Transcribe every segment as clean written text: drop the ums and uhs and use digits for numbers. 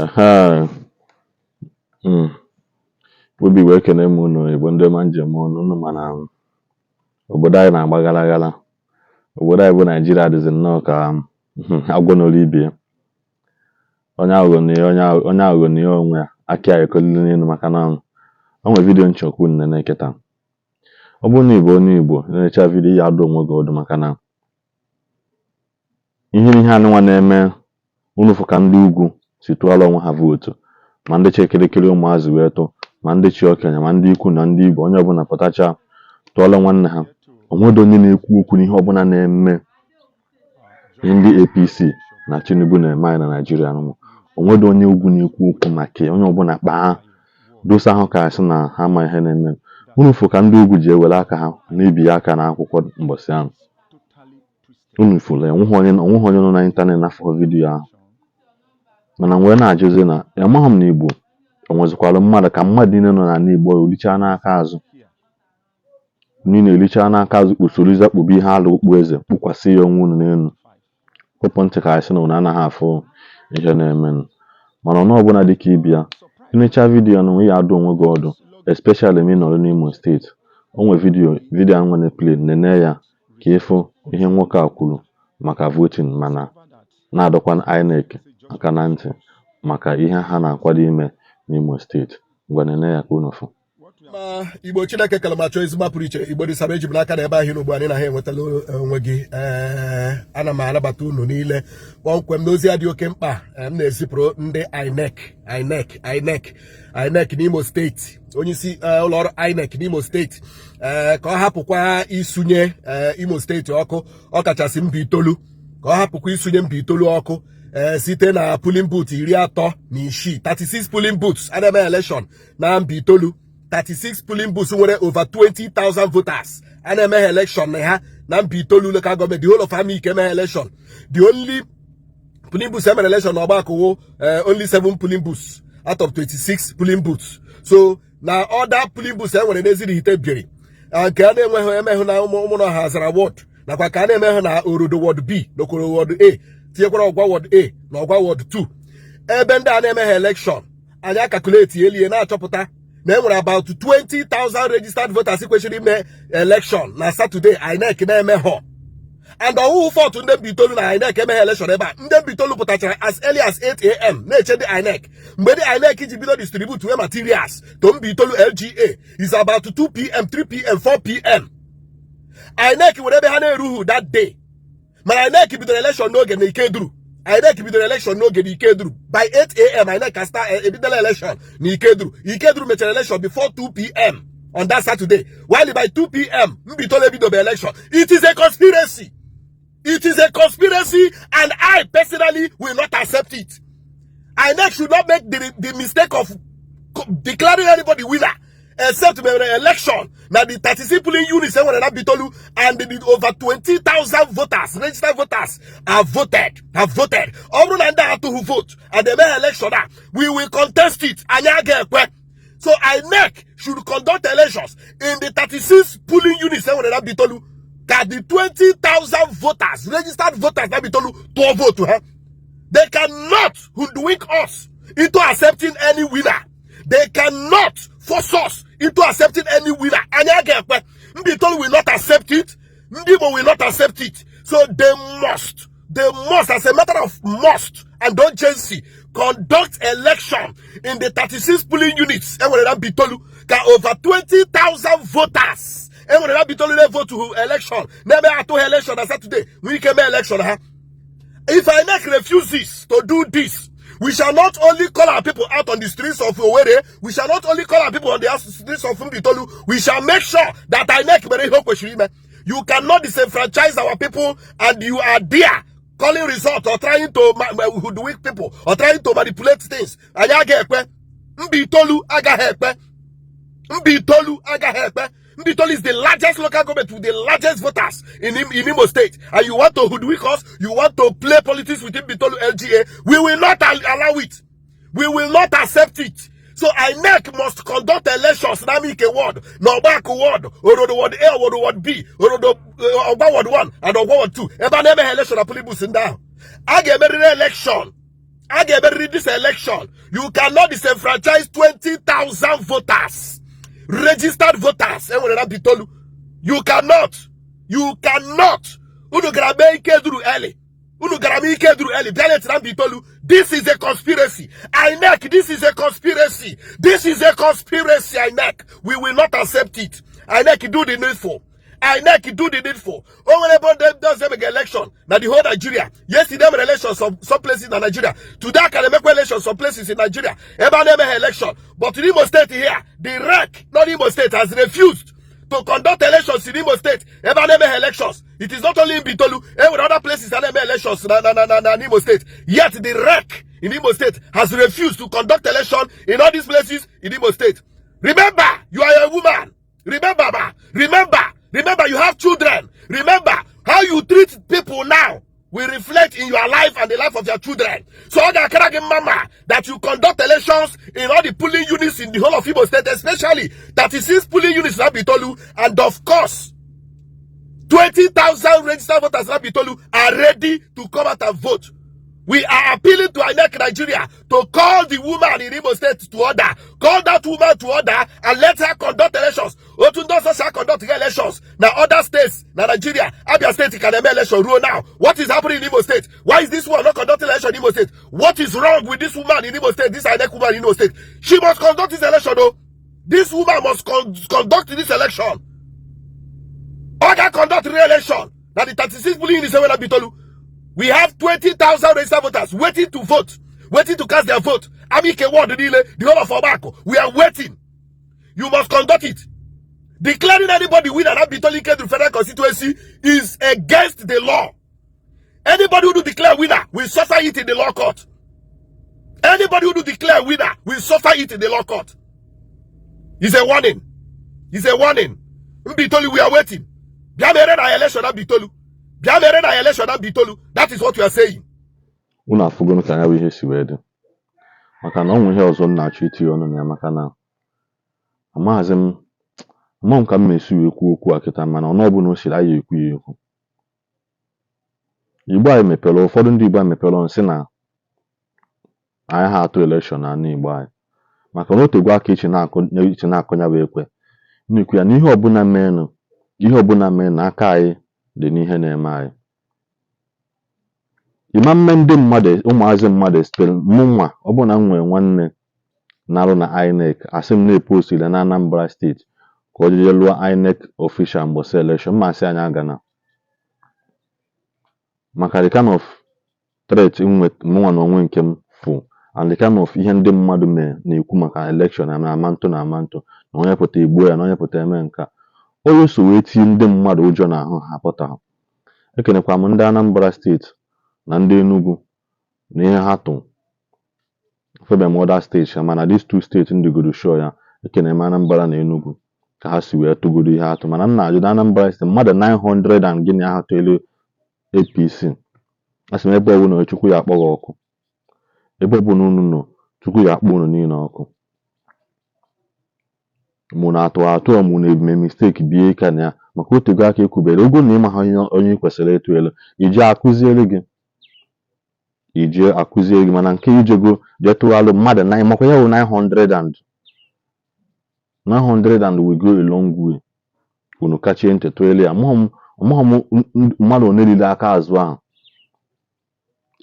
Ehe. Obi wee kene m unu. Igbo ndị ọma, njem ọnụ unu, mana obodo anyị na-agba gara gara. Obodo anyị bụ Naijiria dịzi nnọọ ka agwọ n'olu ibe ya. Onye aghụghọ na ya, onye aghụghọ na ya onwe ya aka ya ekolili n'elu, maka na o nwere video nchọkwu nnene kịta. Ọ bụrụ na ị bụ onye Igbo na-echa video ya, adụ onwe gị ọdụ, maka na ihe anụnwa na-eme unu fụ ka ndị ugwu si tụọrọ onwe ha vote, ma ndị chi kirikiri ụmụazị wee tụ, ma ndị chi okenye, ma ndị ikwu na ndị igbo, onye ọbụla pụtacha tụọrọ nwanne ha. Onwedo onye na-ekwu okwu n'ihe ọbụla na-eme, ihe ndị APC na Tinubu na-eme anyị na Naijiria nụnụ. Onwedo onye ugwu na-ekwu okwu maka ya. Onye ọbụla kpaa dosa ahụ ka asị na ha ma ihe na-eme. Unu fụ ka ndị ugwu ji ewere aka ha na-ebinye aka n'akwụkwọ mbọsị ahụ unu fụrụ ya. Onweghị onye nọ n'ịntanetị na-afụ video ahụ, mana m wee na-ajụzi na amaghị m na Igbo enwezikwara mmadụ ka mmadụ niile nọ n'ala Igbo elichaa n'aka azụ, niile elichaa n'aka azụ, kpusorozie kpube ihe alụ okpu eze kpukwasị ya onwe unu n'elu, kpụpụ ntị ka asị na unu anaghị afụ ihe na-emenụ. Mana ọnụ ọbụla dịka ibi ya inecha video nụ, ya adụ onwe gị ọdụ, especially ma ị nọrọ n'Imo Steeti. O nwe video ahụ na-play, nene ya ka ịfụ ihe nwoke a kwuru maka voting, mana na-adọkwa INEC aka na ntị maka ihe ha na-akwado ime n'Imo Steeti. Ngwa, nene ya ka unu fụ. Ma Igbo Chineke kele ma chọọ ezigbo pụrụ iche. Igbo dị sara, eji m n'aka na ebe ahụ ugbu a na ha enwetala onwe gị. Ee, ana m anabata unu niile kpọmkwem n'ozi a dị oke mkpa m na-ezipụrụ ndị INEC, INEC, INEC, INEC n'Imo Steeti, onye isi ụlọọrụ INEC n'Imo Steeti, ee, ka ọ hapụkwa isunye Imo Steeti ọkụ, ọkachasị Mbaitolu, ka ọ hapụkwa isunye Mbaitolu ọkụ, ee, site na polling booth 36, 36 polling booths a na-eme election na Mbaitolu. 36 polling booths nwere over 20,000 voters a na-eme election na ha na Mbaitolu local government. The whole of Amike eme election. The only polling booths emere election na Ọgbakụwụ, only 7 polling booths out of 26 polling booths. So na other polling booths e nwere n'Ezirihite Biri, nke a na-enweghị emeghụ na ụmụ ha zara ward, nakwa ka a na-emeghụ na Orodo ward B na Okoro ward A, tinyekwara Ọgwa ward A na Ọgwa ward 2, ebe ndị a na-emeghe election. Anyị a-calculate elie na-achọpụta na e nwere about 20,000 registered voters kwesịrị ime election na Saturday, INEC na-eme họ. And ọwụwụ fault ndị Mbaitolu na INEC emeghe election ebe a. Ndị Mbaitolu pụtachara as early as 8 a.m. na-eche ndị INEC. Mgbe ndị INEC ji bido distribute we materials to Mbaitolu LGA is about 2 p.m., 3 p.m., 4 p.m. INEC nwere ebe ha na-erughị that day, mana INEC bidoro election n'oge na Ikeduru. INEC bidoro election n'oge na Ikeduru. By 8 a.m. INEC start ebidola election na Ikeduru. Ikeduru mechara election before 2 p.m. on that Saturday, while by 2 p.m. Mbaitolu ebidobe election. It is a conspiracy. It is a conspiracy, and I personally will not accept it. INEC should not make the mistake of declaring anybody winner except mere election na the 36 polling units enwere na Mbaitolu and the over 20,000 voters, registered voters, have voted, have voted. Ọ bụrụ na ndị atụghị vote and eme election a, we will contest it. Anyị aga ekwe. So INEC should conduct elections in the 36 polling units enwere na Mbaitolu ka the 20,000 voters, registered voters na Mbaitolu tụọ vote ha. They cannot hoodwink us into accepting any winner. They cannot force us into accepting any winner. Anyị aga ekwe. Mbaitolu will not accept it. Ndị Igbo will not accept it. So they must, as a matter of must and urgency, conduct election in the 36 polling units enwere na Mbaitolu ka over 20,000 voters enwere na Mbaitolu na-vote election na-eme atụghị election na Saturday nwee ike mee election ha. If INEC refuses to do this, we shall not only call our people out on the streets of Owerri, we shall not only call our people on the streets of Mbaitolu, we shall make sure that INEC mere ihe o kwesịrị ime. You cannot disenfranchise our people and you are there calling result or trying to hoodwink people or trying to manipulate things. Anyị agaghị ekwe. Mbaitolu agaghị ekwe. Mbaitolu agaghị ekwe. Mbaitolu is the largest local government with the largest voters in Imo State. And you want to hoodwink us? You want to play politics with Mbaitolu LGA? We will not allow it. We will not accept it. So INEC must conduct elections na Amike ward, na Ogbaku ward, Orodo ward A, Orodo ward B, Orodo Ogba ward 1 and Ogba ward 2. Ebe a na-emeghe election na polling booths ndị ahụ. A ga-emerịrị election. A ga-emerịrị this election. You cannot disenfranchise 20,000 voters, registered voters enwere na Mbaitoli. You cannot, you cannot. Unu gara mee Ikeduru early, unu gara mee Ikeduru early, bịa late na Mbaitoli. This is a conspiracy, INEC. This is a conspiracy. This is a conspiracy, INEC. We will not accept it. INEC, do the needful. INEC, do the needful. O nwere ebe ndị ọzọ emega election na the whole Nigeria. Yesterday mere election some places na Nigeria. Today a ka na-emekwa election some places in Nigeria ebe a na-emeghe election. But in Imo State here, the REC, not Imo State, has refused to conduct elections in Imo State ebe a na-emeghe elections. It is not only in Mbaitoli. E nwere other places a na-eme elections na Imo State. Yet the REC in Imo State has refused to conduct election in all these places in Imo State. Remember, you are a woman. Remember, ma. Remember, remember, you have children. Remember, how you treat people now will reflect in your life and the life of your children. So, ọ ga-akara gị mma that you conduct elections in all the polling units in the whole of Imo State, especially 36 polling units in Mbaitoli, and of course, 20,000 registered voters in Mbaitoli are ready to come out and vote. We are appealing to INEC Nigeria to call the woman in Imo State to order. Call that woman to order and let her conduct elections. Otu ndị ọzọ si conduct elections. Now other states, na Nigeria, Abia State can eme election ruo now. What is happening in Imo State? Why is this one not conducting election in Imo State? What is wrong with this woman in Imo State? This INEC woman in Imo State? She must conduct this election though. This woman must conduct this election. Ọ ga conduct re-election. Now the 36 polling units na Mbaitoli. We have 20,000 registered voters waiting to vote, waiting to cast their vote. Amike Ward niile, the whole of Ogbako. We are waiting. You must conduct it. Declaring anybody winner at Mbaitoli Ikeduru Federal Constituency is against the law. Anybody who do declare winner will suffer it in the law court. Anybody who do declare winner will suffer it in the law court. It's a warning. It's a warning. Mbaitoli, we are waiting. Bịa mere na election na Mbaitoli. Bịa mere na election na Mbaitoli. That is what we are saying. Unu afụgonu ka ya bụ ihe si wee dị, maka na ọ nwe ihe ọzọ m na-achọ itinye ọnụ na ya, maka na amaghịzị m ama m ka m esi wee kwuo okwu a kịta, mana ọnụ ọbụla o siri anyị ekwu ya ekwu. Igbo anyị mepere, ụfọdụ ndị Igbo anyị mepere ọnụ sị na anyị ha atụ election n'ala Igbo anyị, maka na o tegwo aka iche na-akụ iche na-akụ ya bụ ekwe na-ekwu ya na ihe ọbụla meenụ, ihe ọbụla mee na aka anyị dị n'ihe na-eme anyị. Ịma mme ndị mmadụ, ụmụazị mmadụ esitere mụ nwa. Ọ bụrụ na m nwere nwanne na-arụ na INEC, asị m na-epostile na Anambra Steeti ka o jeje lụọ INEC official mbọsị election, mma asị anyị agana, maka the kind of threat mụnwa na onwe nke m fụ and the kind of ihe ndị mmadụ mee na-ekwu maka election na ama ntụ na ama ntụ na onye pụta igbuo ya na onye pụta eme nke a, onye so wee tie ndị mmadụ ụjọ n'ahụ ha pụta. Ekenekwa m ndị Anambra Steeti na ndị Enugu na ihe ha tụ febe m other steeti, mana these two steeti ndịgodo sure ya. Ekene m Anambra na Enugu ka ha si wee tụgodo ihe atụ, mana m na-ajụ na Anambra Steeti mmadụ 900 and gịnị ahụ tụelu APC. Asị m, ebe ọbụla Chukwu ya akpọ gị ọkụ, ebe ọbụla unu nọ, Chukwu ya akpọ unu niile ọkụ. Mụ na-atụ atụ mụ na-eme mistake bie ike na ya, maka otego aka ekwubere ogo na ịma ha onye ị kwesịrị ịtụ elu iji akụziere gị, ije akụzie gị, mana nke ijego jee tụghalụ mmadụ na makwa ya wụ 900 and 900 and we go a long way. Unu kachie ntị tụelu ya. Amaghị m mmadụ one riri aka azụ ahụ.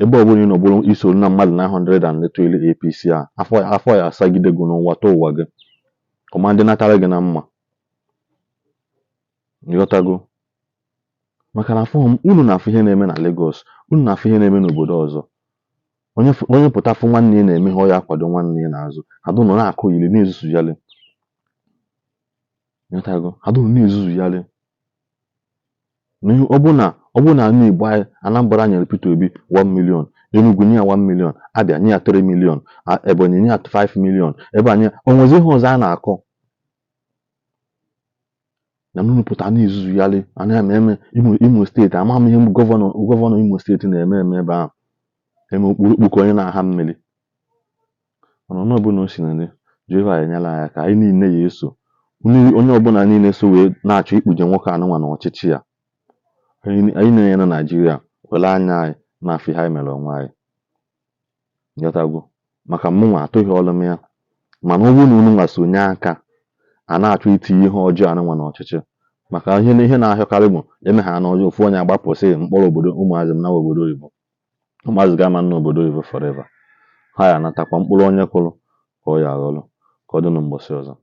Ebe ọbụla ị nọ bụrụ isoro na mmadụ 900 and tụelu APC a, afọ afọ ya asagide gị n'ụwa tụ ụwa gị ọma ndị natara gị na mma. Ịghọtago? Maka na afọ unu na-afụ ihe na-eme na Lagos, unu na-afụ ihe na-eme n'obodo ọzọ. Onye pụta fụ nwanne ya na-eme ihe ọ ya akwado nwanne ya n'azụ, ha dum nọ na-akụ ili na-ezuzugharị. Ịghọtago? Ha dum na-ezuzugharị. Ọ bụ na ala Igbo anyị, Anambra nyere Peter Obi 1 million, Enugu nye ya 1 million, Abia nye ya 3 million, Ebonyi nye ya 5 million, ebe anyị o nwezi ihe ọzọ a na-akọ na unu pụta na-ezuzugharị a na-eme eme Imo Steeti. Ama m ihe gọvanọ Imo Steeti na-eme eme ebe ahụ, eme okpurukpu ka onye na-aha mmiri. Mana ọnụ ọbụla o si na dị, Jehova enyela anyị aka. Anyị niile ya eso onye ọbụla niile so wee na-achọ ikpuje nwoke anụnwa n'ọchịchị ya. Anyị niile na Naịjirịa were anya anyị na-afụ ihe anyị mere onwe anyị. Ịghọtago? Maka mụnwa atụghị ọlụ m ya, mana ọ bụrụ na unu nwa sonye aka a na-achọ itinye ihe ọjọọ anụnwa n'ọchịchị, maka ihe na ihe na-ahịọkarị bụ eme ha na ofu onye agbapụ sị mkpọrọ obodo ụmụazị m nawa obodo oyibo. Ụmụazị ga-ama nna obodo oyibo forever. Ha ya anatakwa mkpụrụ onye kụrụ ka ọ ya aghọrọ. Ka ọ dị na mbọsị ọzọ.